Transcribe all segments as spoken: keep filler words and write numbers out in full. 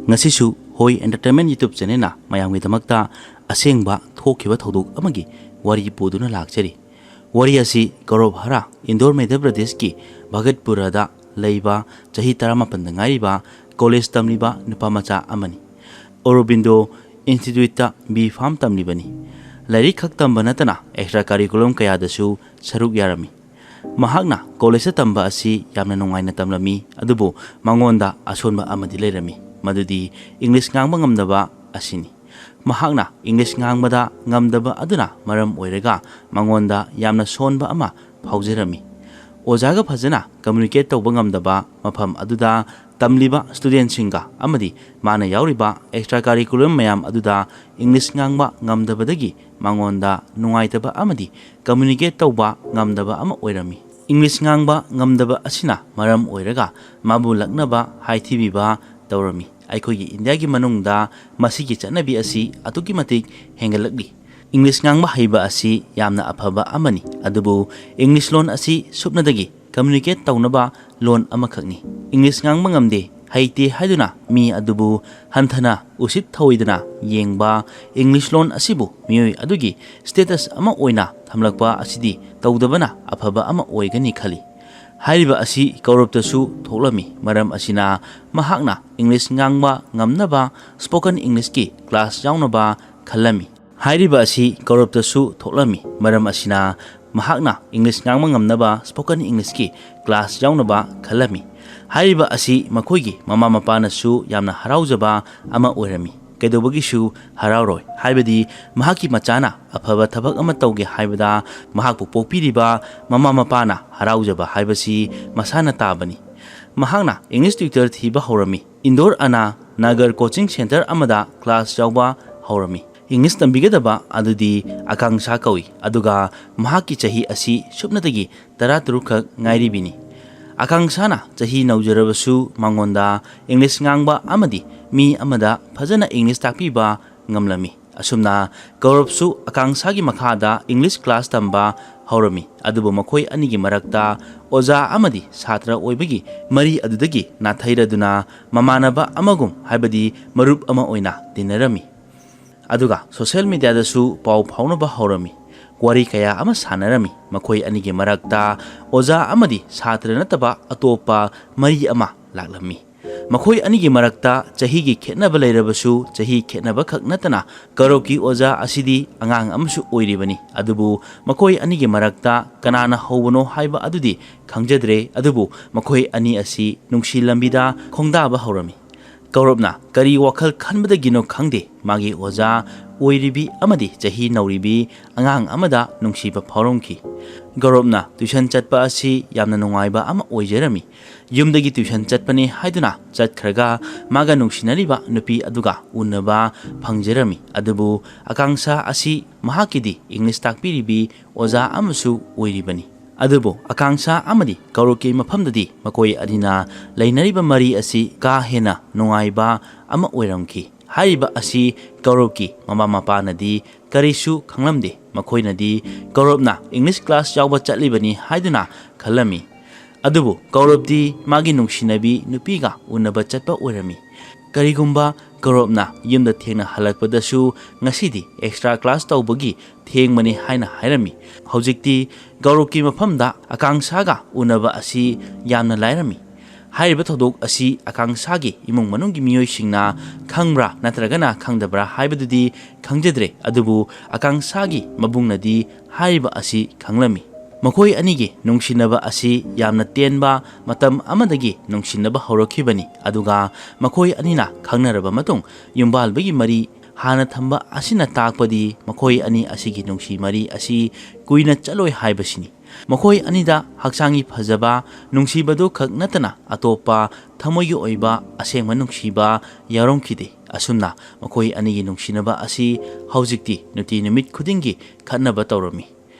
ꯉꯁꯤꯁꯨ ꯍꯣꯏ Entertainment YouTube channelꯅ ꯃꯌꯥꯝꯒꯤꯗꯃꯛꯇ ꯑꯁꯦꯡꯕ ꯊꯣꯛꯈꯤꯕ ꯊꯧꯗꯣꯛ ꯑꯃꯒꯤ ꯋꯥꯔꯤ ꯄꯨꯗꯨꯅ ꯂꯥꯛꯆꯔꯤ꯫ ꯋꯥꯔꯤ ꯑꯁꯤ ꯀꯧꯔꯕ ꯍꯔꯥ, ꯏꯟꯗꯣꯔ, ꯃꯙ꯭ꯌ ꯄ꯭ꯔꯗꯦꯁꯀꯤ ꯚꯒꯠꯄꯨꯔꯥꯗ ꯂꯩꯕ ꯆꯍꯤ ꯇꯔꯥꯃꯥꯄꯟꯗ ꯉꯥꯏꯔꯤꯕ ꯀꯣꯂꯦꯖ ꯇꯝꯂꯤꯕ ꯅꯨꯄꯥ ꯃꯆꯥ ꯑꯃꯅꯤ꯫ ꯑꯣꯔꯣꯕꯤꯟꯗꯣ ꯏꯟꯁꯇꯤꯇ꯭ꯌꯨꯠꯇ B.Pharm ꯇꯝꯂꯤꯕꯅꯤ꯫ ꯂꯥꯏꯔꯤꯛ ꯈꯛ ꯇꯝꯕ ꯅꯠꯇꯅ extra curriculum ꯀꯌꯥꯗꯁꯨ ꯁꯔꯨꯛ ꯌꯥꯔꯝꯃꯤ꯫ ꯃꯍꯥꯛꯅ ꯀꯣꯂꯦꯖꯇ ꯇꯝꯕ ꯑꯁꯤ ꯌꯥꯝꯅ ꯅꯨꯡꯉꯥꯏꯅ ꯇꯝꯂꯝꯃꯤ, ꯑꯗꯨꯕꯨ ꯃꯉꯣꯟꯗ ꯑꯁꯣꯟꯕ ꯑꯃꯗꯤ ꯂꯩꯔꯝꯃꯤ, ꯃꯗꯨꯗꯤ ꯏꯪꯂꯤꯁ ꯉꯥꯡꯕ ꯉꯝꯗꯕ ꯑꯁꯤꯅꯤ꯫ ꯃꯍꯥꯛꯅ ꯏꯪꯂꯤꯁ ꯉꯥꯡꯕꯗ ꯉꯝꯗꯕ ꯑꯗꯨꯅ ꯃꯔꯝ ꯑꯣꯏꯔꯒ ꯃꯉꯣꯟꯗ ꯌꯥꯝꯅ ꯁꯣꯟꯕ ꯑꯃ ꯐꯥꯎꯖꯔꯝꯃꯤ꯫ ꯑꯣꯖꯥꯒ ꯐꯖꯅ communicate ꯇꯧꯕ ꯉꯝꯗꯕ, ꯃꯐꯝ ꯑꯗꯨꯗ ꯇꯝꯂꯤꯕ studentꯁꯤꯡꯒ ꯑꯃꯗꯤ ꯃꯥꯅ ꯌꯥꯎꯔꯤꯕ extra curriculum ꯃꯌꯥꯝ ꯑꯗꯨꯗ ꯏꯪꯂꯤꯁ ꯉꯥꯡꯕ ꯉꯝꯗꯕꯗꯒꯤ ꯃꯉꯣꯟꯗ ꯅꯨꯡꯉꯥꯏꯇꯕ ꯑꯃꯗꯤ communicate ꯇꯧꯕ ꯉꯝꯗꯕ ꯑꯃ ꯑꯣꯏꯔꯝꯃꯤ꯫ ꯏꯪꯂꯤꯁ ꯉꯥꯡꯕ ꯉꯝꯗꯕ ꯑꯁꯤꯅ ꯃꯔꯝ ꯑꯣꯏꯔꯒ ꯃꯥꯕꯨ ꯂꯛꯅꯕ, ꯍꯥꯏꯊꯤꯕꯤꯕ ꯇꯧꯔꯝꯃꯤ꯫ ꯑꯩꯈꯣꯏꯒꯤ ꯏꯟꯗꯤꯌꯥꯒꯤ ꯃꯅꯨꯡꯗ ꯃꯁꯤꯒꯤ ꯆꯠꯅꯕꯤ ꯑꯁꯤ ꯑꯗꯨꯛꯀꯤ ꯃꯇꯤꯛ ꯍꯦꯟꯒꯠꯂꯛꯂꯤ꯫ ꯏꯪꯂꯤꯁ ꯉꯥꯡꯕ ꯍꯩꯕ ꯑꯁꯤ ꯌꯥꯝꯅ ꯑꯐꯕ ꯑꯃꯅꯤ, ꯑꯗꯨꯕꯨ ꯏꯪꯂꯤꯁ ꯂꯣꯟ ꯑꯁꯤ ꯁꯨꯞꯅꯗꯒꯤ communicate ꯇꯧꯅꯕ ꯂꯣꯟ ꯑꯃꯈꯛꯅꯤ꯫ ꯏꯪꯂꯤꯁ ꯉꯥꯡꯕ ꯉꯝꯗꯦ, ꯍꯩꯇꯦ ꯍꯥꯏꯗꯨꯅ ꯃꯤ ꯑꯗꯨꯕꯨ ꯍꯟꯊꯅ ꯎꯁꯤꯠ ꯊꯑꯣꯏꯗꯅ ꯌꯦꯡꯕ, ꯏꯪꯂꯤꯁ ꯂꯣꯟ ꯑꯁꯤꯕꯨ ꯃꯤꯑꯣꯏ ꯑꯗꯨꯒꯤ status ꯑꯃ ꯑꯣꯏꯅ ꯊꯝꯂꯛꯄ ꯑꯁꯤꯗꯤ ꯇꯧꯗꯕꯅ ꯑꯐꯕ ꯑꯃ ꯑꯣꯏꯒꯅꯤ ꯈꯜꯂꯤ꯫ ꯍꯥꯏꯔꯤꯕ ꯑꯁꯤ ꯀꯧꯔꯕꯇꯁꯨ ꯊꯣꯛꯂꯝꯃꯤ꯫ ꯃꯔꯝ ꯑꯁꯤꯅ ꯃꯍꯥꯛꯅ ꯏꯪꯂꯤꯁ ꯉꯥꯡꯕ ꯉꯝꯅꯕ spoken Englishꯀꯤ class ꯌꯥꯎꯅꯕ ꯈꯜꯂꯝꯃꯤ꯫ ꯍꯥꯏꯔꯤꯕ ꯑꯁꯤ ꯀꯧꯔꯕꯇꯁꯨ ꯊꯣꯛꯂꯝꯃꯤ꯫ ꯃꯔꯝ ꯑꯁꯤꯅ ꯃꯍꯥꯛꯅ ꯏꯪꯂꯤꯁ ꯉꯥꯡꯕ ꯉꯝꯅꯕ spoken Englishꯀꯤ class ꯌꯥꯎꯅꯕ ꯈꯜꯂꯝꯃꯤ꯫ ꯍꯥꯏꯔꯤꯕ ꯑꯁꯤ ꯃꯈꯣꯏꯒꯤ ꯃꯃꯥ ꯃꯄꯥꯅꯁꯨ ꯌꯥꯝꯅ ꯍꯔꯥꯎꯖꯕ ꯑꯃ ꯑꯣꯏꯔꯝꯃꯤ꯫ ꯀꯩꯗꯧꯕꯒꯤꯁꯨ ꯍꯔꯥꯎꯔꯣꯏ? ꯍꯥꯏꯕꯗꯤ ꯃꯍꯥꯛꯀꯤ ꯃꯆꯥꯅ ꯑꯐꯕ ꯊꯕꯛ ꯑꯃ ꯇꯧꯒꯦ ꯍꯥꯏꯕꯗ ꯃꯍꯥꯛꯄꯨ ꯄꯣꯛꯄꯤꯔꯤꯕ ꯃꯃꯥ ꯃꯄꯥꯅ ꯍꯔꯥꯎꯖꯕ ꯍꯥꯏꯕꯁꯤ ꯃꯁꯥꯅ ꯇꯥꯕꯅꯤ꯫ ꯃꯍꯥꯛꯅ English tutor ꯊꯤꯕ ꯍꯧꯔꯝꯃꯤ꯫ ꯏꯟꯗꯣꯔ ꯑꯅꯥ ꯅꯒꯔ coaching centre ꯑꯃꯗ class ꯌꯥꯎꯕ ꯍꯧꯔꯝꯃꯤ꯫ English ꯇꯝꯕꯤꯒꯗꯕ ꯑꯗꯨꯗꯤ ꯑꯀꯥꯡꯁꯥ ꯀꯧꯏ, ꯑꯗꯨꯒ ꯃꯍꯥꯛꯀꯤ ꯆꯍꯤ ꯑꯁꯤ ꯁꯨꯞꯅꯇꯒꯤ ꯇꯔꯥꯇꯔꯨꯛ ꯈꯛ ꯉꯥꯏꯔꯤꯕꯤꯅꯤ꯫ ꯑꯀꯥꯡꯁꯥꯅ ꯆꯍꯤ ꯅꯧꯖꯔꯕꯁꯨ ꯃꯉꯣꯟꯗ English ꯉꯥꯡꯕ ꯑꯃꯗꯤ ꯃꯤ ꯑꯃꯗ ꯐꯖꯅ English ꯇꯥꯛꯄꯤꯕ ꯉꯝꯂꯝꯃꯤ꯫ ꯑꯁꯨꯝꯅ ꯀꯧꯔꯕꯁꯨ ꯑꯀꯥꯡꯁꯥꯒꯤ ꯃꯈꯥꯗ English class ꯇꯝꯕ ꯍꯧꯔꯝꯃꯤ꯫ ꯑꯗꯨꯕꯨ ꯃꯈꯣꯏ ꯑꯅꯤꯒꯤ ꯃꯔꯛꯇ ꯑꯣꯖꯥ ꯑꯃꯗꯤ ꯁꯥꯇ꯭ꯔ ꯑꯣꯏꯕꯒꯤ ꯃꯔꯤ ꯑꯗꯨꯗꯒꯤ ꯅꯥꯊꯩꯔꯗꯨꯅ ꯃꯃꯥꯟꯅꯕ ꯑꯃꯒꯨꯝ, ꯍꯥꯏꯕꯗꯤ ꯃꯔꯨꯞ ꯑꯃ ꯑꯣꯏꯅ ꯇꯤꯟꯅꯔꯝꯃꯤ꯫ ꯑꯗꯨꯒ ꯁꯣꯁꯤꯌꯦꯜ ꯃꯤꯗꯤꯌꯥꯗꯁꯨ ꯄꯥꯎ ꯐꯥꯎꯅꯕ ꯍꯧꯔꯝꯃꯤ꯫ ꯋꯥꯔꯤ ꯀꯌꯥ ꯑꯃ ꯁꯥꯟꯅꯔꯝꯃꯤ꯫ ꯃꯈꯣꯏ ꯑꯅꯤꯒꯤ ꯃꯔꯛꯇ ꯑꯣꯖꯥ ꯑꯃꯗꯤ ꯁꯥꯇ꯭ꯔ ꯅꯠꯇꯕ ꯑꯇꯣꯞꯄ ꯃꯔꯤ ꯑꯃ ꯂꯥꯛꯂꯝꯃꯤ꯫ ꯃꯈꯣꯏ ꯑꯅꯤꯒꯤ ꯃꯔꯛꯇ ꯆꯍꯤꯒꯤ ꯈꯦꯠꯅꯕ ꯂꯩꯔꯕꯁꯨ, ꯆꯍꯤ ꯈꯦꯠꯅꯕ ꯈꯛ ꯅꯠꯇꯅ ꯒꯧꯔꯕꯀꯤ ꯑꯣꯖꯥ ꯑꯁꯤꯗꯤ ꯑꯉꯥꯡ ꯑꯃꯁꯨ ꯑꯣꯏꯔꯤꯕꯅꯤ꯫ ꯑꯗꯨꯕꯨ ꯃꯈꯣꯏ ꯑꯅꯤꯒꯤ ꯃꯔꯛꯇ ꯀꯅꯥꯅ ꯍꯧꯕꯅꯣ ꯍꯥꯏꯕ ꯑꯗꯨꯗꯤ ꯈꯪꯖꯗ꯭ꯔꯦ꯫ ꯑꯗꯨꯕꯨ ꯃꯈꯣꯏ ꯑꯅꯤ ꯑꯁꯤ ꯅꯨꯡꯁꯤ ꯂꯝꯕꯤꯗ ꯈꯣꯡꯗꯥꯕ ꯍꯧꯔꯝꯃꯤ꯫ ꯒꯧꯔꯕꯅ ꯀꯔꯤ ꯋꯥꯈꯜ ꯈꯟꯕꯗꯒꯤꯅꯣ ꯈꯪꯗꯦ, ꯃꯥꯒꯤ ꯑꯣꯖꯥ ꯑꯣꯏꯔꯤꯕꯤ ꯑꯃꯗꯤ ꯆꯍꯤ ꯅꯧꯔꯤꯕꯤ ꯑꯉꯥꯡ ꯑꯃꯗ ꯅꯨꯡꯁꯤꯕ ꯐꯥꯎꯔꯝꯈꯤ꯫ ꯒꯧꯔꯕꯅ ꯇ꯭ꯌꯨꯁꯟ ꯆꯠꯄ ꯑꯁꯤ ꯌꯥꯝꯅ ꯅꯨꯡꯉꯥꯏꯕ ꯑꯃ ꯑꯣꯏꯖꯔꯝꯃꯤ꯫ ꯌꯨꯝꯗꯒꯤ ꯇ꯭ꯌꯨꯁꯟ ꯆꯠꯄꯅꯤ ꯍꯥꯏꯗꯨꯅ ꯆꯠꯈ꯭ꯔꯒ ꯃꯥꯒ ꯅꯨꯡꯁꯤꯅꯔꯤꯕ ꯅꯨꯄꯤ ꯑꯗꯨꯒ ꯎꯅꯕ ꯐꯪꯖꯔꯝꯃꯤ꯫ ꯑꯗꯨꯕꯨ ꯑꯀꯥꯡꯁꯥ ꯑꯁꯤ ꯃꯍꯥꯛꯀꯤꯗꯤ ꯏꯪꯂꯤꯁ ꯇꯥꯛꯄꯤꯔꯤꯕꯤ ꯑꯣꯖꯥ ꯑꯃꯁꯨ ꯑꯣꯏꯔꯤꯕꯅꯤ꯫ ꯑꯗꯨꯕꯨ ꯑꯀꯥꯡꯁꯥ ꯑꯃꯗꯤ ꯒꯧꯔꯕꯀꯤ ꯃꯐꯝꯗꯗꯤ ꯃꯈꯣꯏ ꯑꯅꯤꯅ ꯂꯩꯅꯔꯤꯕ ꯃꯔꯤ ꯑꯁꯤ ꯀꯥ ꯍꯦꯟꯅ ꯅꯨꯡꯉꯥꯏꯕ ꯑꯃ ꯑꯣꯏꯔꯝꯈꯤ꯫ ꯍꯥꯏꯔꯤꯕ ꯑꯁꯤ ꯒꯧꯔꯕꯀꯤ ꯃꯃꯥ ꯃꯄꯥꯅꯗꯤ ꯀꯔꯤꯁꯨ ꯈꯪꯂꯝꯗꯦ꯫ ꯃꯈꯣꯏꯅꯗꯤ ꯒꯧꯔꯕꯅ ꯏꯪꯂꯤꯁ ꯀ꯭ꯂꯥꯁ ꯌꯥꯎꯕ ꯆꯠꯂꯤꯕꯅꯤ ꯍꯥꯏꯗꯨꯅ ꯈꯜꯂꯝꯃꯤ꯫ ꯑꯗꯨꯕꯨ ꯒꯧꯔꯕꯗꯤ ꯃꯥꯒꯤ ꯅꯨꯡꯁꯤꯅꯕꯤ ꯅꯨꯄꯤꯒ ꯎꯅꯕ ꯆꯠꯄ ꯑꯣꯏꯔꯝꯃꯤ꯫ ꯀꯔꯤꯒꯨꯝꯕ ꯒꯧꯔꯕꯅ ꯌꯨꯝꯗ ꯊꯦꯡꯅ ꯍꯜꯂꯛꯄꯗꯁꯨ ꯉꯁꯤꯗꯤ ꯑꯦꯛꯁꯇ꯭ꯔꯥ ꯀ꯭ꯂꯥꯁ ꯇꯧꯕꯒꯤ ꯊꯦꯡꯕꯅꯤ ꯍꯥꯏꯅ ꯍꯥꯏꯔꯝꯃꯤ꯫ ꯍꯧꯖꯤꯛꯇꯤ ꯒꯧꯔꯕꯀꯤ ꯃꯐꯝꯗ ꯑꯀꯥꯡꯁꯥꯒ ꯎꯅꯕ ꯑꯁꯤ ꯌꯥꯝꯅ ꯂꯥꯏꯔꯝꯃꯤ꯫ ꯍꯥꯏꯔꯤꯕ ꯊꯧꯗꯣꯛ ꯑꯁꯤ ꯑꯀꯥꯡꯁꯥꯒꯤ ꯏꯃꯨꯡ ꯃꯅꯨꯡꯒꯤ ꯃꯤꯑꯣꯏꯁꯤꯡꯅ ꯈꯪꯕ꯭ꯔꯥ ꯅꯠꯇ꯭ꯔꯒꯅ ꯈꯪꯗꯕ꯭ꯔꯥ ꯍꯥꯏꯕꯗꯨꯗꯤ ꯈꯪꯖꯗ꯭ꯔꯦ꯫ ꯑꯗꯨꯕꯨ ꯑꯀꯥꯡꯁꯥꯒꯤ ꯃꯕꯨꯡꯅꯗꯤ ꯍꯥꯏꯔꯤꯕ ꯑꯁꯤ ꯈꯪꯂꯝꯃꯤ꯫ ꯃꯈꯣꯏ ꯑꯅꯤꯒꯤ ꯅꯨꯡꯁꯤꯅꯕ ꯑꯁꯤ ꯌꯥꯝꯅ ꯇꯦꯟꯕ ꯃꯇꯝ ꯑꯃꯗꯒꯤ ꯅꯨꯡꯁꯤꯅꯕ ꯍꯧꯔꯛꯈꯤꯕꯅꯤ꯫ ꯑꯗꯨꯒ ꯃꯈꯣꯏ ꯑꯅꯤꯅ ꯈꯪꯅꯔꯕ ꯃꯇꯨꯡ ꯌꯨꯝꯕꯥꯜꯕꯒꯤ ꯃꯔꯤ ꯍꯥꯟꯅ ꯊꯝꯕ ꯑꯁꯤꯅ ꯇꯥꯛꯄꯗꯤ ꯃꯈꯣꯏ ꯑꯅꯤ ꯑꯁꯤꯒꯤ ꯅꯨꯡꯁꯤ ꯃꯔꯤ ꯑꯁꯤ ꯀꯨꯏꯅ ꯆꯠꯂꯣꯏ ꯍꯥꯏꯕꯁꯤꯅꯤ꯫ ꯃꯈꯣꯏ ꯑꯅꯤꯗ ꯍꯛꯆꯥꯡꯒꯤ ꯐꯖꯕ, ꯅꯨꯡꯁꯤꯕꯗꯨ ꯈꯛ ꯅꯠꯇꯅ ꯑꯇꯣꯞꯄ ꯊꯃꯣꯏꯒꯤ ꯑꯣꯏꯕ ꯑꯁꯦꯡꯕ ꯅꯨꯡꯁꯤꯕ ꯌꯥꯎꯔꯝꯈꯤꯗꯦ꯫ ꯑꯁꯨꯝꯅ ꯃꯈꯣꯏ ꯑꯅꯤꯒꯤ ꯅꯨꯡꯁꯤꯅꯕ ꯑꯁꯤ ꯍꯧꯖꯤꯛꯇꯤ ꯅꯨꯡꯇꯤ ꯅꯨꯃꯤꯠ ꯈꯨꯗꯤꯡꯒꯤ ꯈꯠꯅꯕ ꯇꯧꯔꯝꯃꯤ꯫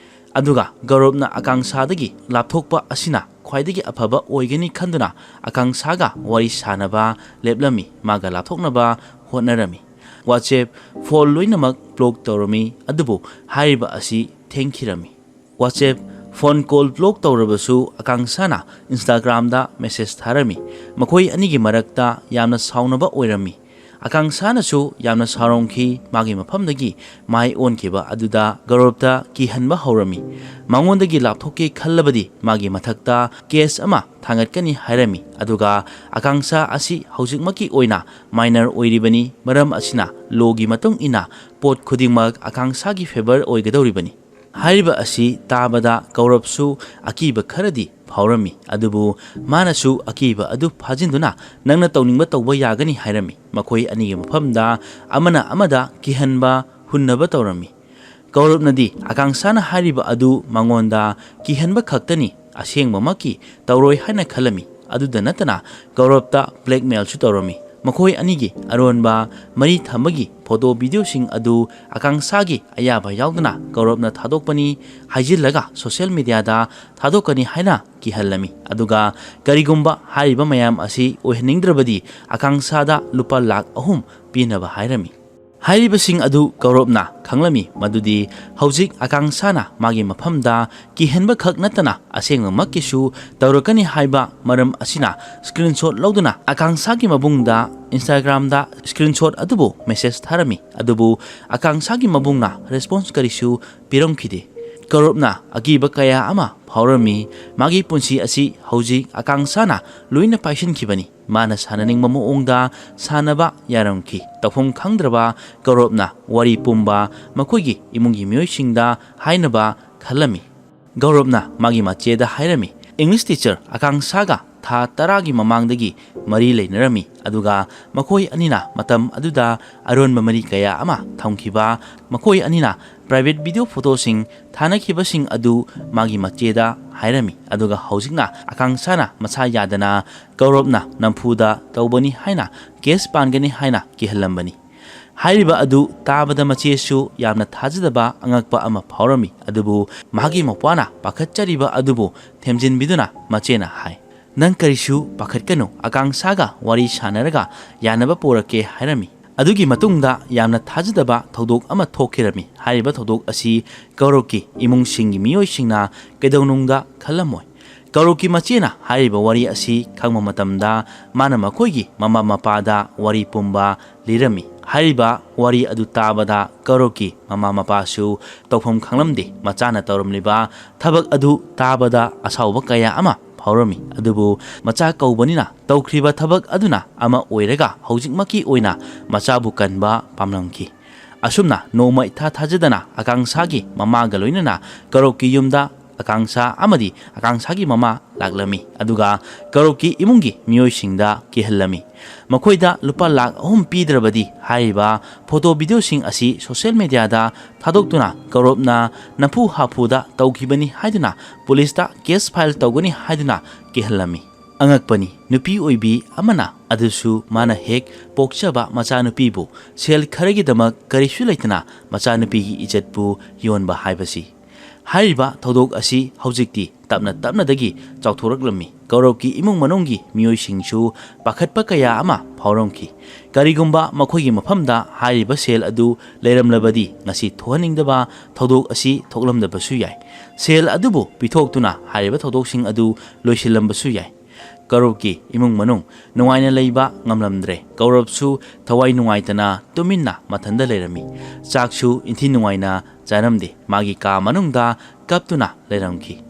ꯑꯗꯨꯒ ꯒꯧꯔꯕꯅ ꯑꯀꯥꯡꯁꯥꯗꯒꯤ ꯂꯥꯞꯊꯣꯛꯄ ꯑꯁꯤꯅ ꯈ꯭ꯋꯥꯏꯗꯒꯤ ꯑꯐꯕ ꯑꯣꯏꯒꯅꯤ ꯈꯟꯗꯨꯅ ꯑꯀꯥꯡꯁꯥꯒ ꯋꯥꯔꯤ ꯁꯥꯅꯕ ꯂꯦꯞꯂꯝꯃꯤ꯫ ꯃꯥꯒ ꯂꯥꯞꯊꯣꯛꯅꯕ ꯍꯣꯠꯅꯔꯝꯃꯤ꯫ ꯋꯥꯆꯦꯞ, ꯐꯣꯟ ꯂꯣꯏꯅꯃꯛ ꯕ꯭ꯂꯣꯛ ꯇꯧꯔꯝꯃꯤ꯫ ꯑꯗꯨꯕꯨ ꯍꯥꯏꯔꯤꯕ ꯑꯁꯤ ꯊꯦꯡꯈꯤꯔꯝꯃꯤ꯫ WhatsApp, phone call block ꯇꯧꯔꯕꯁꯨ ꯑꯀꯥꯡꯁꯥꯅ Instagram-ꯗ message ꯊꯥꯔꯝꯃꯤ꯫ ꯃꯈꯣꯏ ꯑꯅꯤꯒꯤ ꯃꯔꯛꯇ ꯌꯥꯝꯅ ꯁꯥꯎꯅꯕ ꯑꯣꯏꯔꯝꯃꯤ꯫ ꯑꯀꯥꯡꯁꯥꯅꯁꯨ ꯌꯥꯝꯅ ꯁꯥꯎꯔꯝꯈꯤ꯫ ꯃꯥꯒꯤ ꯃꯐꯝꯗꯒꯤ ꯃꯥꯏ ꯑꯣꯟꯈꯤꯕ ꯑꯗꯨꯗ ꯒꯧꯔꯕꯇ ꯀꯤꯍꯟꯕ ꯍꯧꯔꯝꯃꯤ꯫ ꯃꯉꯣꯟꯗꯒꯤ ꯂꯥꯞꯊꯣꯛꯀꯦ ꯈꯜꯂꯕꯗꯤ ꯃꯥꯒꯤ ꯃꯊꯛꯇ case ꯑꯃ ꯊꯥꯡꯒꯠꯀꯅꯤ ꯍꯥꯏꯔꯝꯃꯤ꯫ ꯑꯗꯨꯒ ꯑꯀꯥꯡꯁꯥ ꯑꯁꯤ ꯍꯧꯖꯤꯛꯃꯛꯀꯤ ꯑꯣꯏꯅ minor ꯑꯣꯏꯔꯤꯕꯅꯤ꯫ ꯃꯔꯝ ꯑꯁꯤꯅ law-ꯒꯤ ꯃꯇꯨꯡ ꯏꯟꯅ ꯄꯣꯠ ꯈꯨꯗꯤꯡꯃꯛ ꯑꯀꯥꯡꯁꯥꯒꯤ favour ꯑꯣꯏꯒꯗꯧꯔꯤꯕꯅꯤ꯫ ꯍꯥꯏꯔꯤꯕ ꯑꯁꯤ ꯇꯥꯕꯗ ꯒꯧꯔꯕꯁꯨ ꯑꯀꯤꯕ ꯈꯔꯗꯤ ꯐꯥꯎꯔꯝꯃꯤ꯫ ꯑꯗꯨꯕꯨ ꯃꯥꯅꯁꯨ ꯑꯀꯤꯕ ꯑꯗꯨ ꯐꯥꯖꯤꯟꯗꯨꯅ ꯅꯪꯅ ꯇꯧꯅꯤꯡꯕ ꯇꯧꯕ ꯌꯥꯒꯅꯤ ꯍꯥꯏꯔꯝꯃꯤ꯫ ꯃꯈꯣꯏ ꯑꯅꯤꯒꯤ ꯃꯐꯝꯗ ꯑꯃꯅ ꯑꯃꯗ ꯀꯤꯍꯟꯕ, ꯍꯨꯟꯅꯕ ꯇꯧꯔꯝꯃꯤ꯫ ꯒꯧꯔꯕꯅꯗꯤ ꯑꯀꯥꯡꯁꯥꯅ ꯍꯥꯏꯔꯤꯕ ꯑꯗꯨ ꯃꯉꯣꯟꯗ ꯀꯤꯍꯟꯕ ꯈꯛꯇꯅꯤ, ꯑꯁꯦꯡꯕꯃꯛꯀꯤ ꯇꯧꯔꯣꯏ ꯍꯥꯏꯅ ꯈꯜꯂꯝꯃꯤ꯫ ꯑꯗꯨꯗ ꯅꯠꯇꯅ ꯒꯧꯔꯕꯇ blackmail-ꯁꯨ ꯇꯧꯔꯝꯃꯤ꯫ ꯃꯈꯣꯏ ꯑꯅꯤꯒꯤ ꯑꯔꯣꯟꯕ ꯃꯔꯤ ꯊꯝꯕꯒꯤ photo video-ꯁꯤꯡ ꯑꯗꯨ ꯑꯀꯥꯡꯁꯥꯒꯤ ꯑꯌꯥꯕ ꯌꯥꯎꯗꯅ ꯒꯧꯔꯕꯅ ꯊꯥꯗꯣꯛꯄꯅꯤ ꯍꯥꯏꯖꯤꯜꯂꯒ social media-ꯗ ꯊꯥꯗꯣꯛꯀꯅꯤ ꯍꯥꯏꯅ ꯀꯤꯍꯜꯂꯝꯃꯤ꯫ ꯑꯗꯨꯒ ꯀꯔꯤꯒꯨꯝꯕ ꯍꯥꯏꯔꯤꯕ ꯃꯌꯥꯝ ꯑꯁꯤ ꯑꯣꯏꯍꯟꯅꯤꯡꯗ꯭ꯔꯕꯗꯤ ꯑꯀꯥꯡꯁꯥꯗ ꯂꯨꯄꯥ ꯂꯥꯈ ꯑꯍꯨꯝ ꯄꯤꯅꯕ ꯍꯥꯏꯔꯝꯃꯤ꯫ ꯍꯥꯏꯔꯤꯕꯁꯤꯡ ꯑꯗꯨ ꯒꯧꯔꯕꯅ ꯈꯪꯂꯝꯃꯤ ꯃꯗꯨꯗꯤ ꯍꯧꯖꯤꯛ ꯑꯀꯥꯡꯁꯥꯅ ꯃꯥꯒꯤ ꯃꯐꯝꯗ ꯀꯤꯍꯟꯕ ꯈꯛ ꯅꯠꯇꯅ ꯑꯁꯦꯡꯕꯃꯛꯀꯤꯁꯨ ꯇꯧꯔꯛꯀꯅꯤ ꯍꯥꯏꯕ ꯃꯔꯝ ꯑꯁꯤꯅ screenshot ꯂꯧꯗꯨꯅ ꯑꯀꯥꯡꯁꯥꯒꯤ ꯃꯕꯨꯡꯗ Instagram-ꯗ screenshot ꯑꯗꯨꯕꯨ message ꯊꯥꯔꯝꯃꯤ꯫ ꯑꯗꯨꯕꯨ ꯑꯀꯥꯡꯁꯥꯒꯤ ꯃꯕꯨꯡꯅ response ꯀꯔꯤꯁꯨ ꯄꯤꯔꯝꯈꯤꯗꯦ꯫ ꯒꯧꯔꯕꯅ ꯑꯀꯤꯕ ꯀꯌꯥ ꯑꯃ ꯐꯥꯎꯔꯝꯃꯤ꯫ ꯃꯥꯒꯤ ꯄꯨꯟꯁꯤ ꯑꯁꯤ ꯍꯧꯖꯤꯛ ꯑꯀꯥꯡꯁꯥꯅ ꯂꯣꯏꯅ ꯄꯥꯏꯁꯤꯟꯈꯤꯕꯅꯤ꯫ ꯃꯥꯅ ꯁꯥꯟꯅꯅꯤꯡꯕ ꯃꯑꯣꯡꯗ ꯁꯥꯟꯅꯕ ꯌꯥꯔꯝꯈꯤ꯫ ꯇꯧꯐꯝ ꯈꯪꯗ꯭ꯔꯕ ꯒꯧꯔꯕꯅ ꯋꯥꯔꯤ ꯄꯨꯝꯕ ꯃꯈꯣꯏꯒꯤ ꯏꯃꯨꯡꯒꯤ ꯃꯤꯑꯣꯏꯁꯤꯡꯗ ꯍꯥꯏꯅꯕ ꯈꯜꯂꯝꯃꯤ꯫ ꯒꯧꯔꯕꯅ ꯃꯥꯒꯤ ꯃꯆꯦꯗ ꯍꯥꯏꯔꯝꯃꯤ, "English teacher ꯑꯀꯥꯡꯁꯥꯒ ꯊꯥ ꯇꯔꯥꯒꯤ ꯃꯃꯥꯡꯗꯒꯤ ꯃꯔꯤ ꯂꯩꯅꯔꯝꯃꯤ, ꯑꯗꯨꯒ ꯃꯈꯣꯏ ꯑꯅꯤꯅ ꯃꯇꯝ ꯑꯗꯨꯗ ꯑꯔꯣꯟꯕ ꯃꯔꯤ ꯀꯌꯥ ꯑꯃ ꯊꯝꯈꯤꯕ, ꯃꯈꯣꯏ ꯑꯅꯤꯅ private video photo-ꯁꯤꯡ ꯊꯥꯅꯈꯤꯕꯁꯤꯡ ꯑꯗꯨ ꯃꯥꯒꯤ ꯃꯆꯦꯗ ꯍꯥꯏꯔꯝꯃꯤ꯫ ꯑꯗꯨꯒ ꯍꯧꯖꯤꯛꯅ ꯑꯀꯥꯡꯁꯥꯅ ꯃꯁꯥ ꯌꯥꯗꯅ ꯒꯧꯔꯕꯅ ꯅꯝꯐꯨꯗ ꯇꯧꯕꯅꯤ ꯍꯥꯏꯅ case ꯄꯥꯟꯒꯅꯤ ꯍꯥꯏꯅ ꯀꯤꯍꯜꯂꯝꯕꯅꯤ"꯫ ꯍꯥꯏꯔꯤꯕ ꯑꯗꯨ ꯇꯥꯕꯗ ꯃꯆꯦꯁꯨ ꯌꯥꯝꯅ ꯊꯥꯖꯗꯕ ꯑꯉꯛꯄ ꯑꯃ ꯐꯥꯎꯔꯝꯃꯤ꯫ ꯑꯗꯨꯕꯨ ꯃꯍꯥꯛꯀꯤ ꯃꯄ꯭ꯋꯥꯅ ꯄꯥꯈꯠꯆꯔꯤꯕ ꯑꯗꯨꯕꯨ ꯊꯦꯝꯖꯤꯟꯕꯤꯗꯨꯅ ꯃꯆꯦꯅ ꯍꯥꯏ, "ꯅꯪ ꯀꯔꯤꯁꯨ ꯄꯥꯈꯠꯀꯅꯨ, ꯑꯀꯥꯡꯁꯥꯒ ꯋꯥꯔꯤ ꯁꯥꯟꯅꯔꯒ ꯌꯥꯅꯕ ꯄꯨꯔꯛꯀꯦ" ꯍꯥꯏꯔꯝꯃꯤ꯫ ꯑꯗꯨꯒꯤ ꯃꯇꯨꯡꯗ ꯌꯥꯝꯅ ꯊꯥꯖꯗꯕ ꯊꯧꯗꯣꯛ ꯑꯃ ꯊꯣꯛꯈꯤꯔꯝꯃꯤ꯫ ꯍꯥꯏꯔꯤꯕ ꯊꯧꯗꯣꯛ ꯑꯁꯤ ꯀꯧꯔꯣꯞꯀꯤ ꯏꯃꯨꯡꯁꯤꯡꯒꯤ ꯃꯤꯑꯣꯏꯁꯤꯡꯅ ꯀꯩꯗꯧꯅꯨꯡꯗ ꯈꯜꯂꯝꯃꯣꯏ꯫ ꯀꯧꯔꯣꯞꯀꯤ ꯃꯆꯦꯅ ꯍꯥꯏꯔꯤꯕ ꯋꯥꯔꯤ ꯑꯁꯤ ꯈꯪꯕ ꯃꯇꯝꯗ ꯃꯥꯅ ꯃꯈꯣꯏꯒꯤ ꯃꯃꯥ ꯃꯄꯥꯗ ꯋꯥꯔꯤ ꯄꯨꯝꯕ ꯂꯤꯔꯝꯃꯤ꯫ ꯍꯥꯏꯔꯤꯕ ꯋꯥꯔꯤ ꯑꯗꯨ ꯇꯥꯕꯗ ꯀꯧꯔꯣꯞꯀꯤ ꯃꯃꯥ ꯃꯄꯥꯁꯨ ꯇꯧꯐꯝ ꯈꯪꯂꯝꯗꯦ꯫ ꯃꯆꯥꯅ ꯇꯧꯔꯝꯂꯤꯕ ꯊꯕꯛ ꯑꯗꯨ ꯇꯥꯕꯗ ꯑꯁꯥꯎꯕ ꯀꯌꯥ ꯑꯃ ꯐꯥꯎꯔꯝꯃꯤ꯫ ꯑꯗꯨꯕꯨ ꯃꯆꯥ ꯀꯧꯕꯅꯤꯅ ꯇꯧꯈ꯭ꯔꯤꯕ ꯊꯕꯛ ꯑꯗꯨꯅ ꯑꯃ ꯑꯣꯏꯔꯒ ꯍꯧꯖꯤꯛꯃꯛꯀꯤ ꯑꯣꯏꯅ ꯃꯆꯥꯕꯨ ꯀꯟꯕ ꯄꯥꯝꯂꯝꯈꯤ꯫ ꯑꯁꯨꯝꯅ ꯅꯣꯡꯃ ꯏꯊꯥ ꯊꯥꯖꯗꯅ ꯑꯀꯥꯡꯁꯥꯒꯤ ꯃꯃꯥꯒ ꯂꯣꯏꯅꯅ ꯀꯧꯔꯣꯞꯀꯤ ꯌꯨꯝꯗ ꯑꯀꯥꯡꯁꯥ ꯑꯃꯗꯤ ꯑꯀꯥꯡꯁꯥꯒꯤ ꯃꯃꯥ ꯂꯥꯛꯂꯝꯃꯤ꯫ ꯑꯗꯨꯒ ꯀꯧꯔꯣꯞꯀꯤ ꯏꯃꯨꯡꯒꯤ ꯃꯤꯑꯣꯏꯁꯤꯡꯗ ꯀꯤꯍꯜꯂꯝꯃꯤ꯫ ꯃꯈꯣꯏꯗ ꯂꯨꯄꯥ ꯂꯥꯈ ꯑꯍꯨꯝ ꯄꯤꯗ꯭ꯔꯕꯗꯤ ꯍꯥꯏꯔꯤꯕ ꯐꯣꯇꯣ ꯚꯤꯗꯤꯑꯣꯁꯤꯡ ꯑꯁꯤ ꯁꯣꯁꯤꯌꯦꯜ ꯃꯦꯗꯤꯌꯥꯗ ꯊꯥꯗꯣꯛꯇꯨꯅ ꯀꯧꯔꯣꯞꯅ ꯅꯝꯐꯨ ꯍꯥꯐꯨꯗ ꯇꯧꯈꯤꯕꯅꯤ ꯍꯥꯏꯗꯨꯅ ꯄꯨꯂꯤꯁꯇ ꯀꯦꯁ ꯐꯥꯏꯜ ꯇꯧꯒꯅꯤ ꯍꯥꯏꯗꯨꯅ ꯀꯤꯍꯜꯂꯝꯃꯤ꯫ ꯑꯉꯛꯄꯅꯤ, ꯅꯨꯄꯤ ꯑꯣꯏꯕꯤ ꯑꯃꯅ, ꯑꯗꯨꯁꯨ ꯃꯥꯅ ꯍꯦꯛ ꯄꯣꯛꯆꯕ ꯃꯆꯥꯅꯨꯄꯤꯕꯨ ꯁꯦꯜ ꯈꯔꯒꯤꯗꯃꯛ ꯀꯔꯤꯁꯨ ꯂꯩꯇꯅ ꯃꯆꯥꯅꯨꯄꯤꯒꯤ ꯏꯖꯠꯄꯨ ꯌꯣꯟꯕ ꯍꯥꯏꯕꯁꯤ꯫ ꯍꯥꯏꯔꯤꯕ ꯊꯧꯗꯣꯛ ꯑꯁꯤ ꯍꯧꯖꯤꯛꯇꯤ ꯇꯞꯅ ꯇꯞꯅꯗꯒꯤ ꯆꯥꯎꯊꯣꯔꯛꯂꯝꯃꯤ꯫ ꯀꯧꯔꯣꯞꯀꯤ ꯏꯃꯨꯡ ꯃꯅꯨꯡꯒꯤ ꯃꯤꯑꯣꯏꯁꯤꯡꯁꯨ ꯄꯥꯈꯠꯄ ꯀꯌꯥ ꯑꯃ ꯐꯥꯎꯔꯝꯈꯤ꯫ ꯀꯔꯤꯒꯨꯝꯕ ꯃꯈꯣꯏꯒꯤ ꯃꯐꯝꯗ ꯍꯥꯏꯔꯤꯕ ꯁꯦꯜ ꯑꯗꯨ ꯂꯩꯔꯝꯂꯕꯗꯤ ꯉꯁꯤ ꯊꯣꯛꯍꯟꯅꯤꯡꯗꯕ ꯊꯧꯗꯣꯛ ꯑꯁꯤ ꯊꯣꯛꯂꯝꯗꯕꯁꯨ ꯌꯥꯏ꯫ ꯁꯦꯜ ꯑꯗꯨꯕꯨ ꯄꯤꯊꯣꯛꯇꯨꯅ ꯍꯥꯏꯔꯤꯕ ꯊꯧꯗꯣꯛꯁꯤꯡ ꯑꯗꯨ ꯂꯣꯏꯁꯤꯜꯂꯝꯕꯁꯨ ꯌꯥꯏ꯫ ꯀꯧꯔꯣꯞꯀꯤ ꯏꯃꯨꯡ ꯃꯅꯨꯡ ꯅꯨꯡꯉꯥꯏꯅ ꯂꯩꯕ ꯉꯝꯂꯝꯗ꯭ꯔꯦ꯫ ꯀꯧꯔꯣꯞꯁꯨ ꯊꯋꯥꯏ ꯅꯨꯡꯉꯥꯏꯇꯅ ꯇꯨꯃꯤꯟꯅ ꯃꯊꯟꯗ ꯂꯩꯔꯝꯃꯤ꯫ ꯆꯥꯛꯁꯨ ꯏꯟꯊꯤ ꯅꯨꯡꯉꯥꯏꯅ ꯆꯥꯔꯝꯗꯦ꯫ ꯃꯥꯒꯤ ꯀꯥ ꯃꯅꯨꯡꯗ ꯀꯞꯇꯨꯅ ꯂꯩꯔꯝꯈꯤ꯫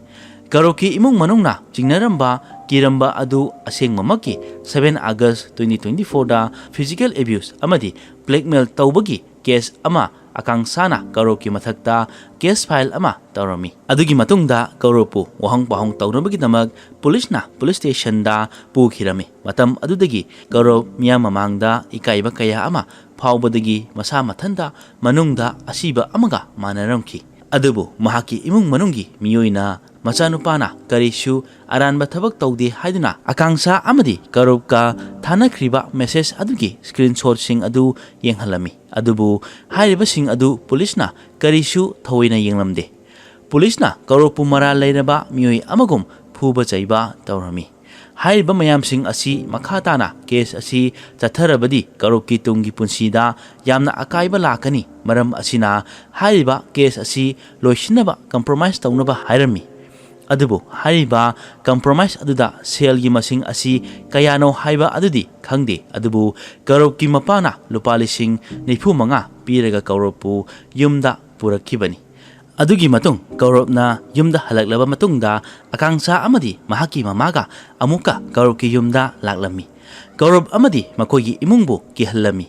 ꯀꯧꯔꯣꯞꯀꯤ ꯏꯃꯨꯡ ꯃꯅꯨꯡꯅ ꯆꯤꯡꯅꯔꯝꯕ, ꯀꯤꯔꯝꯕ ꯑꯗꯨ ꯑꯁꯦꯡꯕꯃꯛꯀꯤ seven August twenty twenty fourꯗ physical abuse ꯑꯃꯗꯤ blackmail ꯇꯧꯕꯒꯤ ꯀꯦꯁ ꯑꯃ ꯑꯀꯥꯡꯁꯥꯅ ꯀꯧꯔꯣꯞꯀꯤ ꯃꯊꯛꯇ ꯀꯦꯁ ꯐꯥꯏꯜ ꯑꯃ ꯇꯧꯔꯝꯃꯤ꯫ ꯑꯗꯨꯒꯤ ꯃꯇꯨꯡꯗ ꯀꯧꯔꯣꯞꯄꯨ ꯋꯥꯍꯪ ꯄꯥꯎꯍꯪ ꯇꯧꯅꯕꯒꯤꯗꯃꯛ ꯄꯨꯂꯤꯁꯅ ꯄꯨꯂꯤꯁ ꯁ꯭ꯇꯦꯁꯟꯗ ꯄꯨꯈꯤꯔꯝꯃꯤ꯫ ꯃꯇꯝ ꯑꯗꯨꯗꯒꯤ ꯀꯧꯔꯣꯞ ꯃꯤꯌꯥꯝ ꯃꯃꯥꯡꯗ ꯏꯀꯥꯏꯕ ꯀꯌꯥ ꯑꯃ ꯐꯥꯎꯕꯗꯒꯤ ꯃꯁꯥ ꯃꯊꯟꯇ ꯃꯅꯨꯡꯗ ꯑꯁꯤꯕ ꯑꯃꯒ ꯃꯥꯟꯅꯔꯝꯈꯤ꯫ ꯑꯗꯨꯕꯨ ꯃꯍꯥꯛꯀꯤ ꯏꯃꯨꯡ ꯃꯅꯨꯡꯒꯤ ꯃꯤꯑꯣꯏꯅ ꯃꯆꯥꯅꯨꯄꯥꯅ ꯀꯔꯤꯁꯨ ꯑꯔꯥꯟꯕ ꯊꯕꯛ ꯇꯧꯗꯦ ꯍꯥꯏꯗꯨꯅ ꯑꯀꯥꯡꯁꯥ ꯑꯃꯗꯤ ꯀꯧꯔꯣꯞꯀ ꯊꯥꯅꯈ꯭ꯔꯤꯕ ꯃꯦꯁꯦꯖ ꯑꯗꯨꯒꯤ ꯁ꯭ꯀ꯭ꯔꯤꯟꯁꯣꯠꯁꯤꯡ ꯑꯗꯨ ꯌꯦꯡꯍꯜꯂꯝꯃꯤ꯫ ꯑꯗꯨꯕꯨ ꯍꯥꯏꯔꯤꯕꯁꯤꯡ ꯑꯗꯨ ꯄꯨꯂꯤꯁꯅ ꯀꯔꯤꯁꯨ ꯊꯑꯣꯏꯅ ꯌꯦꯡꯂꯝꯗꯦ꯫ ꯄꯨꯂꯤꯁꯅ ꯀꯧꯔꯣꯞꯄꯨ ꯃꯔꯥꯜ ꯂꯩꯔꯕ ꯃꯤꯑꯣꯏ ꯑꯃꯒꯨꯝ ꯐꯨꯕ ꯆꯩꯕ ꯇꯧꯔꯝꯃꯤ꯫ ꯍꯥꯏꯔꯤꯕ ꯃꯌꯥꯝꯁꯤꯡ ꯑꯁꯤ ꯃꯈꯥ ꯇꯥꯅ ꯀꯦꯁ ꯑꯁꯤ ꯆꯠꯊꯔꯕꯗꯤ ꯀꯧꯔꯕꯀꯤ ꯇꯨꯡꯒꯤ ꯄꯨꯟꯁꯤꯗ ꯌꯥꯝꯅ ꯑꯀꯥꯏꯕ ꯂꯥꯛꯀꯅꯤ꯫ ꯃꯔꯝ ꯑꯁꯤꯅ ꯍꯥꯏꯔꯤꯕ ꯀꯦꯁ ꯑꯁꯤ ꯂꯣꯏꯁꯤꯟꯅꯕ ꯀꯝꯄ꯭ꯔꯣꯃꯥꯏꯁ ꯇꯧꯅꯕ ꯍꯥꯏꯔꯝꯃꯤ꯫ ꯑꯗꯨꯕꯨ ꯍꯥꯏꯔꯤꯕ ꯀꯝꯄ꯭ꯔꯣꯃꯥꯏꯁ ꯑꯗꯨꯗ ꯁꯦꯜꯒꯤ ꯃꯁꯤꯡ ꯑꯁꯤ ꯀꯌꯥꯅꯣ ꯍꯥꯏꯕ ꯑꯗꯨꯗꯤ ꯈꯪꯗꯦ꯫ ꯑꯗꯨꯕꯨ ꯀꯧꯔꯕꯀꯤ ꯃꯄꯥꯅ ꯂꯨꯄꯥ ꯂꯤꯁꯤꯡ ꯅꯤꯐꯨ ꯃꯉꯥ ꯄꯤꯔꯒ ꯀꯧꯔꯕꯄꯨ ꯌꯨꯝꯗ ꯄꯨꯔꯛꯈꯤꯕꯅꯤ꯫ ꯑꯗꯨꯒꯤ ꯃꯇꯨꯡ ꯀꯧꯔꯕꯅ ꯌꯨꯝꯗ ꯍꯜꯂꯛꯂꯕ ꯃꯇꯨꯡꯗ ꯑꯀꯥꯡꯁꯥ ꯑꯃꯗꯤ ꯃꯍꯥꯛꯀꯤ ꯃꯃꯥꯒ ꯑꯃꯨꯛꯀ ꯀꯧꯔꯕꯀꯤ ꯌꯨꯝꯗ ꯂꯥꯛꯂꯝꯃꯤ꯫ ꯀꯧꯔꯕ ꯑꯃꯗꯤ ꯃꯈꯣꯏꯒꯤ ꯏꯃꯨꯡꯕꯨ ꯀꯤꯍꯜꯂꯝꯃꯤ꯫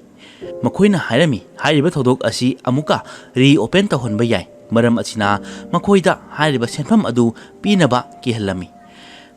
ꯃꯈꯣꯏꯅ ꯍꯥꯏꯔꯝꯃꯤ, ꯍꯥꯏꯔꯤꯕ ꯊꯧꯗꯣꯛ ꯑꯁꯤ ꯑꯃꯨꯛꯀ ꯔꯤꯑꯣꯄꯦꯟ ꯇꯧꯍꯟꯕ ꯌꯥꯏ꯫ ꯃꯔꯝ ꯑꯁꯤꯅ ꯃꯈꯣꯏꯗ ꯍꯥꯏꯔꯤꯕ ꯁꯦꯟꯐꯝ ꯑꯗꯨ ꯄꯤꯅꯕ ꯀꯤꯍꯜꯂꯝꯃꯤ꯫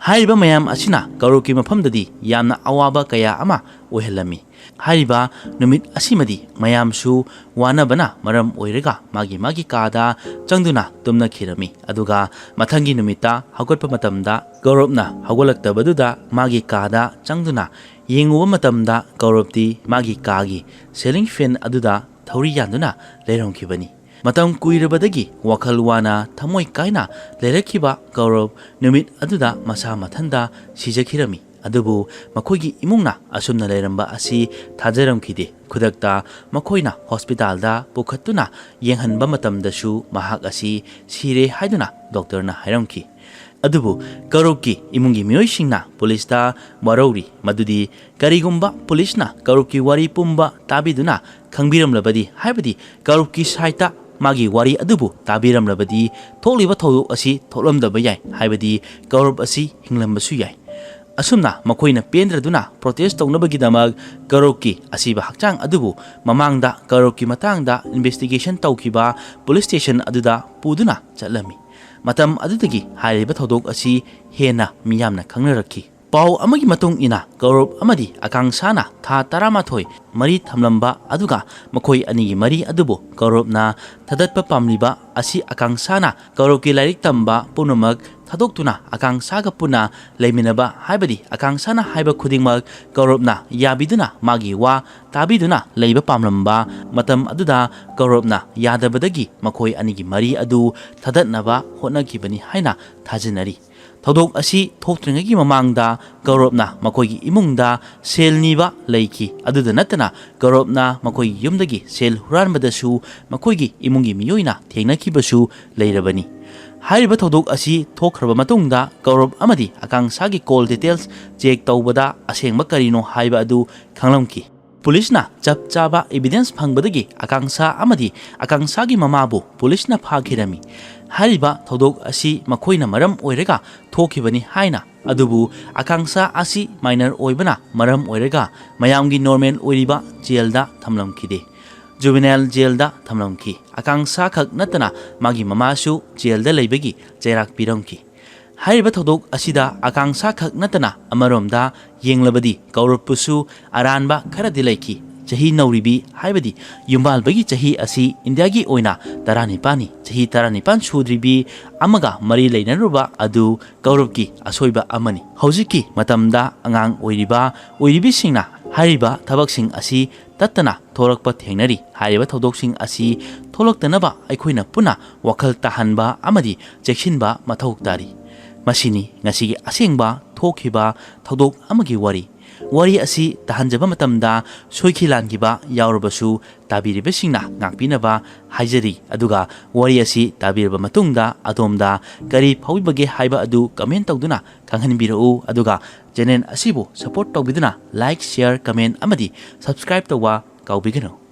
ꯍꯥꯏꯔꯤꯕ ꯃꯌꯥꯝ ꯑꯁꯤꯅ ꯀꯧꯔꯕꯀꯤ ꯃꯐꯝꯗꯗꯤ ꯌꯥꯝꯅ ꯑꯋꯥꯕ ꯀꯌꯥ ꯑꯃ ꯑꯣꯏꯍꯜꯂꯝꯃꯤ꯫ ꯍꯥꯏꯔꯤꯕ ꯅꯨꯃꯤꯠ ꯑꯁꯤꯃꯗꯤ ꯃꯌꯥꯝꯁꯨ ꯋꯥꯅꯕꯅ ꯃꯔꯝ ꯑꯣꯏꯔꯒ ꯃꯥꯒꯤ ꯃꯥꯒꯤ ꯀꯥꯗ ꯆꯪꯗꯨꯅ ꯇꯨꯝꯅꯈꯤꯔꯝꯃꯤ꯫ ꯑꯗꯨꯒ ꯃꯊꯪꯒꯤ ꯅꯨꯃꯤꯠꯇ ꯍꯧꯒꯠꯄ ꯃꯇꯝꯗ ꯀꯧꯔꯕꯅ ꯍꯧꯒꯠꯂꯛꯇꯕꯗꯨꯗ ꯃꯥꯒꯤ ꯀꯥꯗ ꯆꯪꯗꯨꯅ ꯌꯦꯡꯉꯨꯕ ꯃꯇꯝꯗ ꯀꯧꯔꯕꯇꯤ ꯃꯥꯒꯤ ꯀꯥꯒꯤ ꯁꯦꯂꯤꯡ ꯐꯦꯟ ꯑꯗꯨꯗ ꯊꯧꯔꯤ ꯌꯥꯟꯗꯨꯅ ꯂꯩꯔꯝꯈꯤꯕꯅꯤ꯫ ꯃꯇꯝ ꯀꯨꯏꯔꯕꯗꯒꯤ ꯋꯥꯈꯜ ꯋꯥꯅ ꯊꯃꯣꯏ ꯀꯥꯏꯅ ꯂꯩꯔꯛꯈꯤꯕ ꯀꯧꯔꯕ ꯅꯨꯃꯤꯠ ꯑꯗꯨꯗ ꯃꯁꯥ ꯃꯊꯟꯇ ꯁꯤꯖꯈꯤꯔꯝꯃꯤ꯫ ꯑꯗꯨꯕꯨ ꯃꯈꯣꯏꯒꯤ ꯏꯃꯨꯡꯅ ꯑꯁꯨꯝꯅ ꯂꯩꯔꯝꯕ ꯑꯁꯤ ꯊꯥꯖꯔꯝꯈꯤꯗꯦ꯫ ꯈꯨꯗꯛꯇ ꯃꯈꯣꯏꯅ ꯍꯣꯁꯄꯤꯇꯥꯜꯗ ꯄꯨꯈꯠꯇꯨꯅ ꯌꯦꯡꯍꯟꯕ ꯃꯇꯝꯗꯁꯨ ꯃꯍꯥꯛ ꯑꯁꯤ ꯁꯤꯔꯦ ꯍꯥꯏꯗꯨꯅ ꯗꯣꯛꯇꯔꯅ ꯍꯥꯏꯔꯝꯈꯤ꯫ ꯑꯗꯨꯕꯨ ꯀꯧꯔꯕꯀꯤ ꯏꯃꯨꯡꯒꯤ ꯃꯤꯑꯣꯏꯁꯤꯡꯅ ꯄꯨꯂꯤꯁꯇ ꯋꯥꯔꯧꯔꯤ ꯃꯗꯨꯗꯤ ꯀꯔꯤꯒꯨꯝꯕ ꯄꯨꯂꯤꯁꯅ ꯀꯧꯔꯕꯀꯤ ꯋꯥꯔꯤ ꯄꯨꯝꯕ ꯇꯥꯕꯤꯗꯨꯅ ꯈꯪꯕꯤꯔꯝꯂꯕꯗꯤ, ꯍꯥꯏꯕꯗꯤ ꯀꯧꯔꯕꯀꯤ ꯁꯥꯏꯠꯇ ꯃꯥꯒꯤ ꯋꯥꯔꯤ ꯑꯗꯨꯕꯨ ꯇꯥꯕꯤꯔꯝꯂꯕꯗꯤ, ꯊꯣꯛꯂꯤꯕ ꯊꯧꯗꯣꯛ ꯑꯁꯤ ꯊꯣꯛꯂꯝꯗꯕ ꯌꯥꯏ, ꯍꯥꯏꯕꯗꯤ ꯀꯧꯔꯕ ꯑꯁꯤ ꯍꯤꯡꯂꯝꯕꯁꯨ ꯌꯥꯏ꯫ ꯑꯁꯨꯝꯅ ꯃꯈꯣꯏꯅ ꯄꯦꯟꯗ꯭ꯔꯗꯨꯅ ꯄ꯭ꯔꯣꯇꯦꯁ ꯇꯧꯅꯕꯒꯤꯗꯃꯛ ꯀꯧꯔꯕꯀꯤ ꯑꯁꯤꯕ ꯍꯛꯆꯥꯡ ꯑꯗꯨꯕꯨ ꯃꯃꯥꯡꯗ ꯀꯧꯔꯕꯀꯤ ꯃꯇꯥꯡꯗ ꯏꯟꯚꯦꯁꯇꯤꯒꯦꯁꯟ ꯇꯧꯈꯤꯕ ꯄꯨꯂꯤꯁ ꯁ꯭ꯇꯦꯁꯟ ꯑꯗꯨꯗ ꯄꯨꯗꯨꯅ ꯆꯠꯂꯝꯃꯤ꯫ ꯃꯇꯝ ꯑꯗꯨꯗꯒꯤ ꯍꯥꯏꯔꯤꯕ ꯊꯧꯗꯣꯛ ꯑꯁꯤ ꯍꯦꯟꯅ ꯃꯤꯌꯥꯝꯅ ꯈꯪꯅꯔꯛꯈꯤ꯫ ꯄꯥꯎ ꯑꯃꯒꯤ ꯃꯇꯨꯡ ꯏꯟꯅ ꯀꯧꯔꯕ ꯑꯃꯗꯤ ꯑꯀꯥꯡꯁꯥꯅ ꯊꯥ ꯇꯔꯥꯃꯥꯊꯣꯏ ꯃꯔꯤ ꯊꯝꯂꯝꯕ, ꯑꯗꯨꯒ ꯃꯈꯣꯏ ꯑꯅꯤꯒꯤ ꯃꯔꯤ ꯑꯗꯨꯕꯨ ꯀꯧꯔꯕꯅ ꯊꯥꯗꯠꯄ ꯄꯥꯝꯂꯤꯕ ꯑꯁꯤ ꯑꯀꯥꯡꯁꯥꯅ ꯀꯧꯔꯕꯀꯤ ꯂꯥꯏꯔꯤꯛ ꯇꯝꯕ ꯄꯨꯝꯅꯃꯛ ꯊꯥꯗꯣꯛꯇꯨꯅ ꯑꯀꯥꯡꯁꯥꯒ ꯄꯨꯟꯅ ꯂꯩꯃꯤꯟꯅꯕ, ꯍꯥꯏꯕꯗꯤ ꯑꯀꯥꯡꯁꯥꯅ ꯍꯥꯏꯕ ꯈꯨꯗꯤꯡꯃꯛ ꯀꯧꯔꯕꯅ ꯌꯥꯕꯤꯗꯨꯅ ꯃꯥꯒꯤ ꯋꯥ ꯇꯥꯕꯤꯗꯨꯅ ꯂꯩꯕ ꯄꯥꯝꯂꯝꯕ꯫ ꯃꯇꯝ ꯑꯗꯨꯗ ꯀꯧꯔꯕꯅ ꯌꯥꯗꯕꯗꯒꯤ ꯃꯈꯣꯏ ꯑꯅꯤꯒꯤ ꯃꯔꯤ ꯑꯗꯨ ꯊꯥꯗꯠꯅꯕ ꯍꯣꯠꯅꯈꯤꯕꯅꯤ ꯍꯥꯏꯅ ꯊꯥꯖꯅꯔꯤ꯫ ꯊꯧꯗꯣꯛ ꯑꯁꯤ ꯊꯣꯛꯇ꯭ꯔꯤꯉꯩꯒꯤ ꯃꯃꯥꯡꯗ ꯒꯧꯔꯕꯅ ꯃꯈꯣꯏꯒꯤ ꯏꯃꯨꯡꯗ ꯁꯦꯜ ꯅꯤꯕ ꯂꯩꯈꯤ꯫ ꯑꯗꯨꯗ ꯅꯠꯇꯅ ꯒꯧꯔꯕꯅ ꯃꯈꯣꯏꯒꯤ ꯌꯨꯝꯗꯒꯤ ꯁꯦꯜ ꯍꯨꯔꯥꯟꯕꯗꯁꯨ ꯃꯈꯣꯏꯒꯤ ꯏꯃꯨꯡꯒꯤ ꯃꯤꯑꯣꯏꯅ ꯊꯦꯡꯅꯈꯤꯕꯁꯨ ꯂꯩꯔꯕꯅꯤ꯫ ꯍꯥꯏꯔꯤꯕ ꯊꯧꯗꯣꯛ ꯑꯁꯤ ꯊꯣꯛꯈ꯭ꯔꯕ ꯃꯇꯨꯡꯗ ꯒꯧꯔꯕ ꯑꯃꯗꯤ ꯑꯀꯥꯡꯁꯥꯒꯤ ꯀꯣꯜ ꯗꯤꯇꯦꯜꯁ ꯆꯦꯛ ꯇꯧꯕꯗ ꯑꯁꯦꯡꯕ ꯀꯔꯤꯅꯣ ꯍꯥꯏꯕ ꯑꯗꯨ ꯈꯪꯂꯝꯈꯤ꯫ ꯄꯨꯂꯤꯁꯅ ꯆꯞ ꯆꯥꯕ ꯏꯕꯤꯗꯦꯟꯁ ꯐꯪꯕꯗꯒꯤ ꯑꯀꯥꯡꯁꯥ ꯑꯃꯗꯤ ꯑꯀꯥꯡꯁꯥꯒꯤ ꯃꯃꯥꯕꯨ ꯄꯨꯂꯤꯁꯅ ꯐꯥꯈꯤꯔꯝꯃꯤ꯫ ꯍꯥꯏꯔꯤꯕ ꯊꯧꯗꯣꯛ ꯑꯁꯤ ꯃꯈꯣꯏꯅ ꯃꯔꯝ ꯑꯣꯏꯔꯒ ꯊꯣꯛꯈꯤꯕꯅꯤ ꯍꯥꯏꯅ, ꯑꯗꯨꯕꯨ ꯑꯀꯥꯡꯁꯥ ꯑꯁꯤ ꯃꯥꯏꯅꯔ ꯑꯣꯏꯕꯅ ꯃꯔꯝ ꯑꯣꯏꯔꯒ ꯃꯌꯥꯝꯒꯤ ꯅꯣꯔꯃꯦꯜ ꯑꯣꯏꯔꯤꯕ ꯖꯦꯜꯗ ꯊꯝꯂꯝꯈꯤꯗꯦ꯫ ꯖꯨꯕꯦꯅꯥꯏꯜ ꯖꯦꯜꯗ ꯊꯝꯂꯝꯈꯤ꯫ ꯑꯀꯥꯡꯁꯥ ꯈꯛ ꯅꯠꯇꯅ ꯃꯥꯒꯤ ꯃꯃꯥꯁꯨ ꯖꯦꯜꯗ ꯂꯩꯕꯒꯤ ꯆꯩꯔꯥꯛ ꯄꯤꯔꯝꯈꯤ꯫ ꯍꯥꯏꯔꯤꯕ ꯊꯧꯗꯣꯛ ꯑꯁꯤꯗ ꯑꯀꯥꯡꯁꯥ ꯈꯛ ꯅꯠꯇꯅ ꯑꯃꯔꯣꯝꯗ ꯌꯦꯡꯂꯕꯗꯤ ꯒꯧꯔꯕꯄꯨꯁꯨ ꯑꯔꯥꯟꯕ ꯈꯔꯗꯤ ꯂꯩꯈꯤ꯫ ꯆꯍꯤ ꯅꯧꯔꯤꯕꯤ ꯍꯥꯏꯕꯗꯤ ꯌꯨꯝꯕꯥꯜꯕꯒꯤ ꯆꯍꯤ ꯑꯁꯤ ꯏꯟꯗꯤꯌꯥꯒꯤ ꯑꯣꯏꯅ ꯇꯔꯥꯅꯤꯄꯥꯟꯅꯤ꯫ ꯆꯍꯤ ꯇꯔꯥꯅꯤꯄꯥꯟ ꯁꯨꯗ꯭ꯔꯤꯕꯤ ꯑꯃꯒ ꯃꯔꯤ ꯂꯩꯅꯔꯨꯕ ꯑꯗꯨ ꯒꯧꯔꯕꯀꯤ ꯑꯁꯣꯏꯕ ꯑꯃꯅꯤ꯫ ꯍꯧꯖꯤꯛꯀꯤ ꯃꯇꯝꯗ ꯑꯉꯥꯡ ꯑꯣꯏꯔꯤꯕ ꯑꯣꯏꯔꯤꯕꯤꯁꯤꯡꯅ ꯍꯥꯏꯔꯤꯕ ꯊꯕꯛꯁꯤꯡ ꯑꯁꯤ ꯇꯠꯇꯅ ꯊꯣꯛꯂꯛꯄ ꯊꯦꯡꯅꯔꯤ꯫ ꯍꯥꯏꯔꯤꯕ ꯊꯧꯗꯣꯛꯁꯤꯡ ꯑꯁꯤ ꯊꯣꯛꯂꯛꯇꯅꯕ ꯑꯩꯈꯣꯏꯅ ꯄꯨꯟꯅ ꯋꯥꯈꯜ ꯇꯥꯍꯟꯕ ꯑꯃꯗꯤ ꯆꯦꯛꯁꯤꯟꯕ ꯃꯊꯧ ꯇꯥꯔꯤ꯫ ꯃꯁꯤꯅꯤ ꯉꯁꯤꯒꯤ ꯑꯁꯦꯡꯕ ꯊꯣꯛꯈꯤꯕ ꯊꯧꯗꯣꯛ ꯑꯃꯒꯤ ꯋꯥꯔꯤ꯫ ꯋꯥꯔꯤ ꯑꯁꯤ ꯇꯥꯍꯟꯖꯕ ꯃꯇꯝꯗ ꯁꯣꯏꯈꯤ ꯂꯥꯟꯈꯤꯕ ꯌꯥꯎꯔꯕꯁꯨ ꯇꯥꯕꯤꯔꯤꯕꯁꯤꯡꯅ ꯉꯥꯛꯄꯤꯅꯕ ꯍꯥꯏꯖꯔꯤ꯫ ꯑꯗꯨꯒ ꯋꯥꯔꯤ ꯑꯁꯤ ꯇꯥꯕꯤꯔꯕ ꯃꯇꯨꯡꯗ ꯑꯗꯣꯝꯗ ꯀꯔꯤ ꯐꯥꯎꯕꯤꯕꯒꯦ ꯍꯥꯏꯕ ꯑꯗꯨ ꯀꯃꯦꯟ ꯇꯧꯗꯨꯅ ꯈꯪꯍꯟꯕꯤꯔꯛꯎ꯫ ꯑꯗꯨꯒ ꯆꯦꯅꯦꯜ ꯑꯁꯤꯕꯨ ꯁꯄꯣꯔꯠ ꯇꯧꯕꯤꯗꯨꯅ ꯂꯥꯏꯛ, ꯁꯤꯌꯔ, ꯀꯃꯦꯟ ꯑꯃꯗꯤ ꯁꯕꯁꯀ꯭ꯔꯥꯏꯕ ꯇꯧꯕ ꯀꯥꯎꯕꯤꯒꯅꯨ꯫